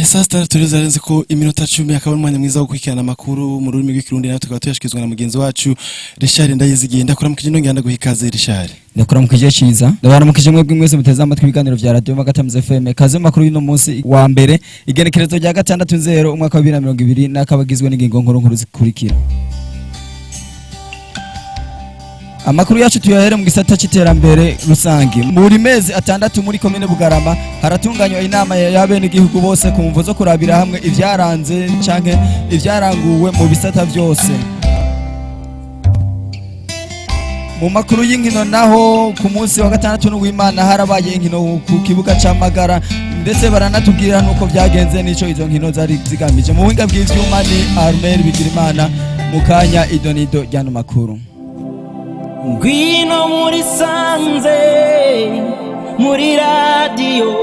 Saa 6 zarenze ko iminota 10, akaba ari umwanya mwiza wo gukurikirana amakuru mu rurimi rw'Ikirundi, nawe tukaba tuyashyikirizwa na mugenzi wacu Richard Ndayizigiye. Ndakuramukije, nongera ndaguha ikaze, Richard. Ndakuramukije ciza, ndabaramukije mwebwe mwese muteze amatwi ibiganiro vya Radio Magatamuze FM. Kaze mu makuru y'uno munsi wa mbere, igenekerezo rya 6 nzero umwaka wa 2020, n'akabagizwe n'ingingo nkuru nkuru zikurikira. Amakuru yacu tuyahere mu gisata c'iterambere rusange. Muri mezi 6 muri komine Bugarama haratunganywa inama y'abenegihugu bose ku mvo zo kurabira hamwe ivyaranze canke ivyaranguwe mu bisata vyose. Mu makuru y'inkino naho, ku munsi wa gatandatu n'uwimana harabaye inkino ku kibuga c'Amagara, ndetse baranatubwira nuko vyagenze n'ico izo nkino zari zigamije. Mu buhinga bw'ivyuma ni Armel Bigirimana. Mu kanya idonido ry'ano makuru. Ngwino muri sanze muri radiyo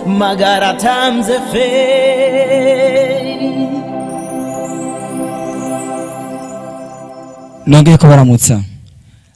Magara Times FM. Nongeye kubaramutsa.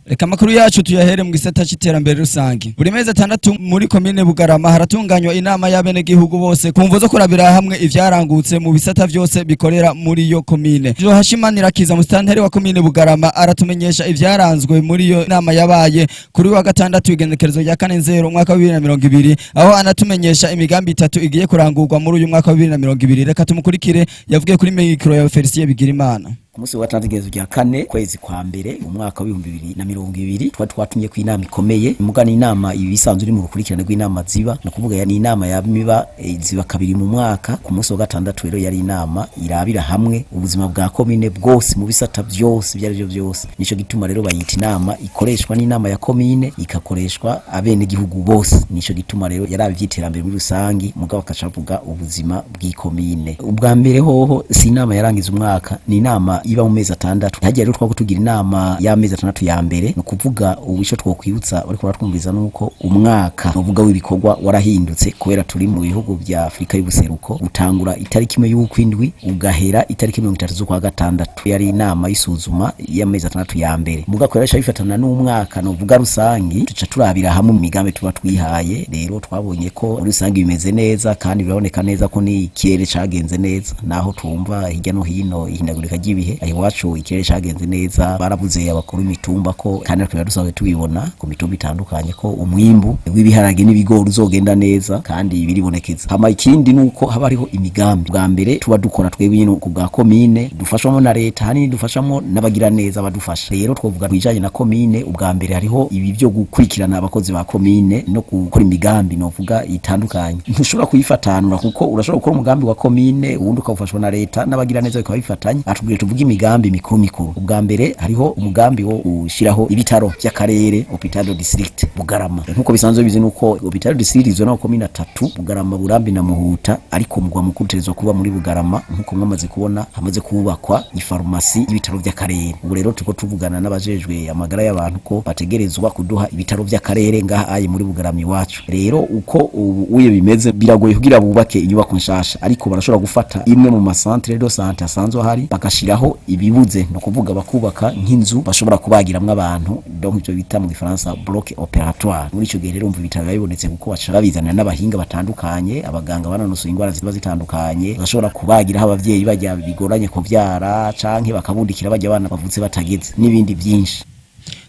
Reka amakuru yacu tuyahere mu gisata c'iterambere rusange. Buri mezi 6 muri komine Bugarama haratunganywa inama y'abenegihugu bose ku mvo zo kurabira hamwe ivyarangutse mu bisata vyose bikorera muri iyo komine. Johashimanira Kiza, musitanteri wa komine Bugarama, aratumenyesha ivyaranzwe muri iyo nama yabaye kuri wa gatandatu, igenekerezo rya 4 nzero umwaka wa 2020, aho anatumenyesha imigambi itatu igiye kurangurwa muri uyu mwaka wa 2020. Reka tumukurikire, yavugiye kuri mikro ya Felicien Bigirimana. Ku munsi wa gatandatu, igenekerezo rya 4 kwezi kwa mbere umwaka wa 2020, twari twatumye ku inama ikomeye. Mugana inama ibi bisanzwe iri mu rukurikirane rw'inama ziba, ni ukuvuga ya ni inama yamiba ziba kabiri mu mwaka. Ku munsi wa gatandatu rero yari inama irabira hamwe ubuzima bwa komine bwose mu bisata byose ibyo ari byo byose. Nico gituma rero bayita inama ikoreshwa n'inama ya komine, ikakoreshwa abenegihugu bose. Nico gituma rero yaraba ivy'iterambere muri rusangi, mugabo akacavuga ubuzima bw'ikomine. Ubwa mbere hoho si inama yarangiza umwaka, ni inama iba mu mezi 6. Hagiye rero twako tugira inama y'amezi 6 ya mbere. Ni ukuvuga ubu ico twokwibutsa bariko baratwumviza nuko umwaka uvuga w'ibikorwa warahindutse, kubera turi mu bihugu vya Afrika y'ubuseruko, utangura itariki 1 y'ukwindwi ugahera itariki 30 z'ukwa gatandatu. Yari inama y'isuzuma y'amezi 6 ya mbere, muga kwera bifatana n'umwaka novuga rusangi, tuca turabira hamwe mu migambi tuba twihaye. Rero twabonye ko muri rusangi bimeze neza, kandi biraboneka neza ko ni ikirere cagenze neza, naho twumva hirya no hino ihindagurika ry'ibihe. Aho iwacu ikirere cagenze neza, barabuze abakuru imitumba ko, kandi natwe dusanzwe tubibona ku mitumba itandukanye, ko umwimbu w'ibiharage n'ibigori uzogenda neza, kandi biribonekeza. Hama ikindi nuko haba hariho imigambi bwa mbere tuba dukora twebwe nyine ku bwa komine, dufashwamo na leta, hanini dufashamo n'abagira neza badufasha. Rero twovuga bijanye na komine, ubwa mbere hariho ibi byo gukurikirana abakozi ba komine no gukora imigambi novuga itandukanye. Ntushobora kuyifatanura, kuko urashobora gukora umugambi wa komine, uwundi ukawufashwa na leta n'abagira neza, bikaba bifatanye. Atubwire tuvuge imigambi mikuru mikuru. Ubwa mbere hariho umugambi wo gushiraho ibitaro by'akarere, hôpital de district Bugarama. Nkuko bisanzwe bizi nuko hôpital de district izwe na komine atatu, Bugarama, Burambi na Muhuta, ariko mugwa mukuru utegerezwa kuba muri Bugarama. Nkuko mwamaze kubona, hamaze kubakwa ifarumasi y'ibitaro by'akarere. Ubu rero turiko tuvugana n'abajejwe amagara y'abantu ko bategerezwa kuduha ibitaro by'akarere ngaha aye muri Bugarama iwacu. Rero uko ubu uye bimeze, biragoye kugira bubake inyubako nshasha, ariko barashobora gufata imwe mu macentre de santé asanzwe ahari bagashiraho ibibuze, no kuvuga bakubaka nk'inzu bashobora kubagiramwo abantu, donc ivyo bita mu gifaransa bloc opératoire. Muri ico gihe rero umva ibitaro biba bibonetse, kuko baca babizanira n'abahinga batandukanye, abaganga banonosoye ingwara ziba zitandukanye, bashobora kubagiraho abavyeyi bajya bigoranye kuvyara, canke bakabundikira bajya abana bavutse batageze, n'ibindi byinshi.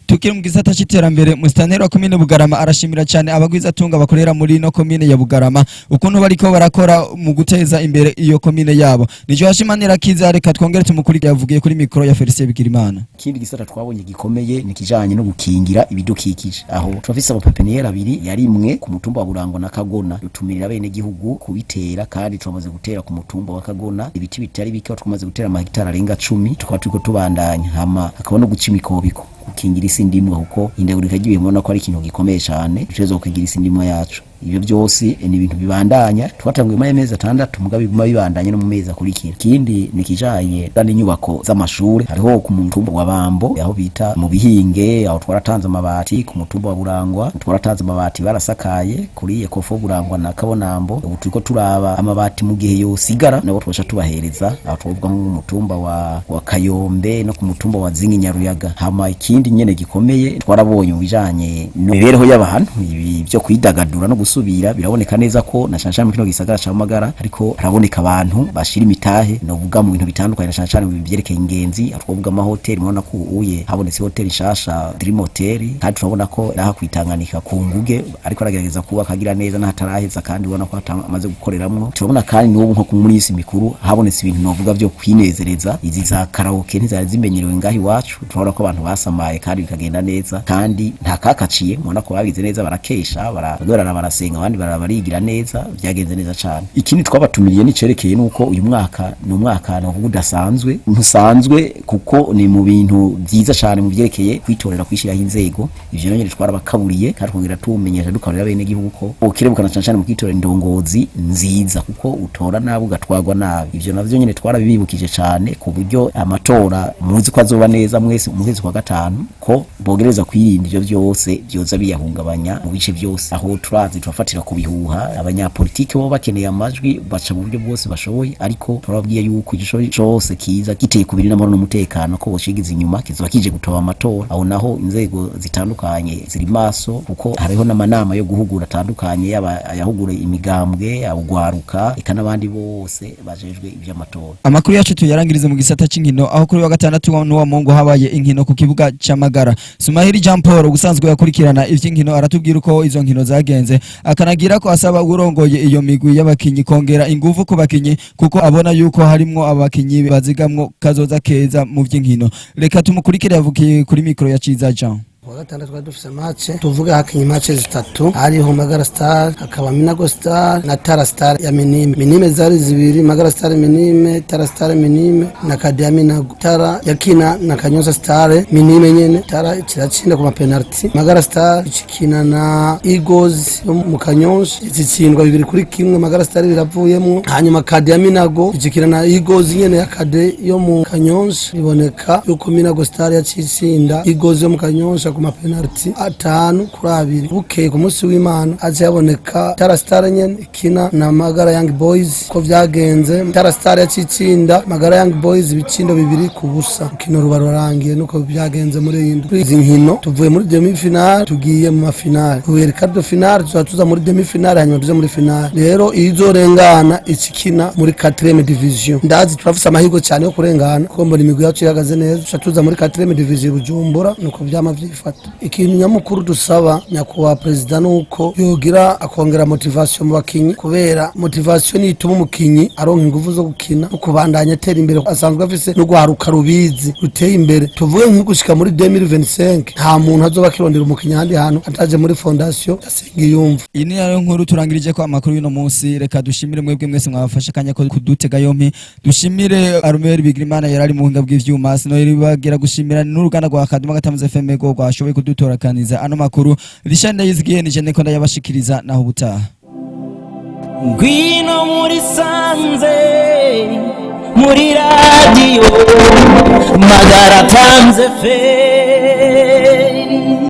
Tukiri mu gisata c'iterambere, musitanteri wa komine Bugarama arashimira cyane abagwizatunga bakorera muri ino komine ya Bugarama ukuntu bariko barakora mu guteza imbere iyo komine yabo. Nico Hashimanira Kiza, reka twongere tumukurikire, yavugiye kuri mikoro ya Felicien Bigirimana. Ikindi gisata twabonye gikomeye ni kijanye no gukingira ibidukikije. Aho turafise amapépinières abiri yarimwe ku mutumba wa Burango na Kagona, dutumirira bene gihugu kubitera, kandi turamaze gutera ku mutumba wa Kagona ibiti bitari bike, twamaze gutera amahegitari arenga 10, tukaba turiko tubandanya. Hama hakaba no guca imikobiko, gukingira isi ndimwa, kuko ihindagurika ry'ibihe mubona ko ari ikintu gikomeye cyane, dutegerezwa gukingira isi ndimwa yacu. Ibyo byose ni ibintu bibandanya, twatanguye muri amezi 6, mugabo biguma bibandanya no mu mezi akurikira. Ikindi ni kijanye n'inyubako z'amashuri. Hariho ku mutumba wa Bambo, aho bita mu Bihinge, aho twaratanze amabati. Ku mutumba wa Burangwa twaratanze amabati, barasakaye kuri Ecofo Burangwa na Kabonambo. Ubu turiko turaba amabati mu gihe yosigara nabo twasha tubahereza. Aho twovuga nko mu mutumba wa Kayombe no ku mutumba wa Zingi Nyaruyaga. Hama ikindi nyene gikomeye twarabonye mu bijanye n'imibereho y'abantu, ibi byo kwidagadura no gusohoka. gusubira biraboneka neza ko na cane cane mu kino gisagara ca Magara ariko haraboneka abantu bashira imitahe novuga mu bintu bitandukanye, na cane cane mu byerekeye ingenzi. Aho twovuga amahoteli, murabona ko uye habonetse hoteli nshasha, Dream Hotel, kandi turabona ko naha kwitanganika ku nguge ariko aragerageza kubaka agira neza n'ahataraheza, kandi ubona ko amaze gukoreramwo. Turabona kandi n'ubu nko muri isi mikuru habonetse ibintu novuga byo kwinezereza, izi za karaoke ntizari zimenyerewe ngaho iwacu. Turabona ko abantu basamaye kandi bikagenda neza, kandi nta kakaciye. Mubona ko babize neza, barakesha, baragorana, barasenga, abandi barigira neza, byagenze neza cane. Ikindi twabatumiriye nicerekeye nuko uyu mwaka ni umwaka novuga udasanzwe, ntusanzwe, kuko ni mu bintu byiza cane mu byerekeye kwitorera kwishiraho inzego. Ivyo nanyene twarabakaburiye kandi twongera tumenyesha, dukaburira bene gihugu ko bokerebukana cane cane mu kwitorera indongozi nziza, kuko utora nabi ugatwagwa nabi. Ivyo navyo nyene twarabibibukije cane, ku buryo amatora muzi ko azoba neza mwese mu kwezi kwa gatanu, ko bogereza kwirinda ivyo vyose vyoza biyahungabanya mu bice byose. Aho turazi turafatira ku bihuha, abanyapolitike bo bakeneye amajwi baca mu buryo bwose bashoboye, ariko turababwiye yuko igico cose kiza giteye kubiri n'amahoro n'umutekano ko boshigiza inyuma kizoba kije gutoba amatora. Aho naho inzego zitandukanye ziri maso, kuko hariho n'amanama yo guhugura atandukanye, yaba ayahugura imigambwe, abugwaruka, eka n'abandi bose bajejwe ivy'amatora. Amakuru yacu tuyarangirize mu gisata c'inkino, aho kuri wa gatandatu n'uwa Mungu habaye inkino ku kibuga c'Amagara. Sumahiri Jean Paul ubusanzwe yakurikirana ivy'inkino aratubwira uko izo nkino zagenze, akanagira ko asaba urongoye iyo migwi y'abakinyi kongera ingufu ku bakinyi, kuko abona yuko harimwo abakinyi bazigamwo kazoza keza mu vy'inkino. Reka tumukurikire, yavukiye kuri mikro ya Ciza Jean. Kuwa gatandatu twari dufise match, tuvuge hakinye match zitatu: hariho Magara Star, hakaba Minago Star na Tara Star ya Minime. Minime zari zibiri, Magara Star Minime, Tara Star Minime na Kade ya Minago. Tara yakina na Kanyosa Star Minime nyene, Tara kiratsinda ku mapenalty. Magara Star ikina na Eagles yo mu Kanyosha, zitsindwa 2-1, Magara Star biravuyemwo. Hanyuma Kade ya Minago ikina na Eagles nyene ya Kade yo mu Kanyosha, biboneka yuko Minago Star yacitsinda Eagles yo mu Kanyosha ku mapenalty 5-2. Bukeye ku munsi w'Imana aje yaboneka Tara Star nyene ikina na Magara Young Boys. Ko vyagenze, Tara Star yacitsinda Magara Young Boys ibitsindo 2-0, ukino ruba rurangiye. Nuko vyagenze muri iyi ndwi. Izi nkino tuvuye muri demi finale tugiye mu mafinale, tuvuye quart de finale tuza tuza muri demi finale, hanyuma tuze muri finale. Rero izorengana ikikina muri 4e division. Ndazi turafise amahirwe cyane yo kurengana, kuko mbona imigwi yacu ihagaze neza, tuca tuza muri 4e division Bujumbura. Nuko vyama vyifata. Ikintu nyamukuru dusaba nyakubahwa perezida nuko yogira akongera motivation mu bakinyi, kubera motivation ituma umukinyi aronka ingufu zo gukina no kubandanya atera imbere. Asanzwe afise no guharuka rubizi ruteye imbere. Tuvuge nko gushika muri 2025 nta muntu azoba akirondera umukinyi ahandi hantu ataje muri fondation Yumva. Iyi ni nayo nkuru turangirije ko amakuru y'uno munsi. Reka dushimire mwebwe mwese mwafashe akanya ko kudutega yompi, dushimire Arumeri Bigirimana yari ari mu buhinga bw'ivyuma, sinoyibagira gushimira n'uruganda rwa Kaduma Gatamuze FM go rwashoboye kudutorakaniza ano makuru. Richard Ndayizigiye nije ndiko ndayabashikiriza, naho ubutaha. Ngwino muri sanze, muri radiyo Magara Tanze FM.